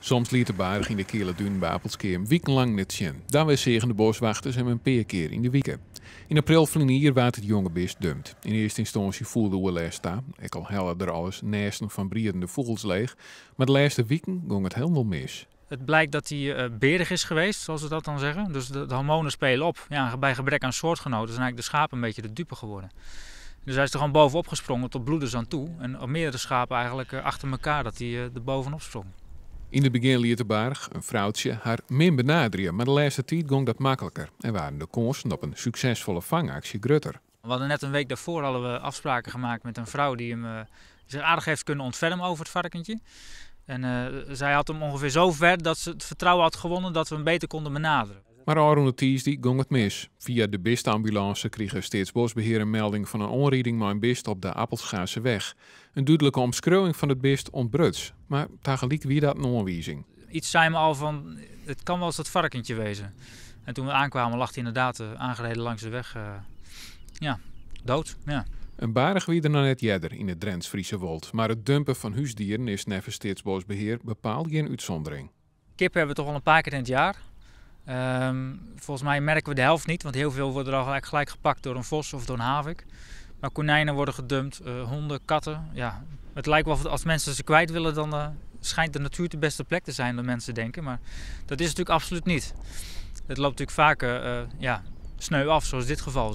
Soms liet de baarch yn de Keale Dunen by Appelskea him wikenlang net sjen. Dan wer seagen de boswachters him in pear kear yn de wike. Yn april ferline jier waard it jonge bist dumpt. Yn earste ynstânsje foel de oerlêst ta, ek al helle er alris nêsten fan briedende fûgels leech, mar de lêste wiken gong it hielendal mis. Het blijkt dat hij berig is geweest, zoals ze dat dan zeggen. Dus de hormonen spelen op. Ja, bij gebrek aan soortgenoten zijn eigenlijk de schapen een beetje de dupe geworden. Dus hij is er gewoon bovenop gesprongen tot bloedens aan toe. En op meerdere schapen eigenlijk achter elkaar dat hij er bovenop sprong. Yn it begjin liet de baarch, in froutsje, har min benaderje, mar de lêste tiid gong dat makliker en waarden de kânsen op in suksesfolle fangaksje grutter. We hadden net een week daarvoor hadden we afspraken gemaakt met een vrouw die hem zich aardig heeft kunnen ontfermen over het varkentje. En zij had hem ongeveer zo ver dat ze het vertrouwen had gewonnen dat we hem beter konden benaderen. Mar ôfrûne tiisdei gong it mis. Fia de biste-ambulânse krige Steatsboskbehear in melding fan in oanriding mei in bist op de Appelschaseweg. In dúdlike omskriuwing fan it bist ûntbruts, mar tagelyk wie dat in oanwizing. Iets zei me al van, het kan wel eens dat varkentje wezen. En toen we aankwamen lag hij inderdaad aangereden langs de weg. Ja, dood. Ja. In baarch wie der noch net earder yn it Drents-Friese Wold, mar it dumpen fan húsdieren is neffens Steatsboskbehear bepaald gjin útsûndering. Kip hebben we toch al een paar keer in het jaar. Volgens mij merken we de helft niet, want heel veel worden er al gelijk gepakt door een vos of door een havik. Maar konijnen worden gedumpt, honden, katten. Ja, het lijkt wel of als mensen ze kwijt willen, dan schijnt de natuur de beste plek te zijn, dan mensen denken. Maar dat is natuurlijk absoluut niet. Het loopt natuurlijk vaak sneu af, zoals dit geval.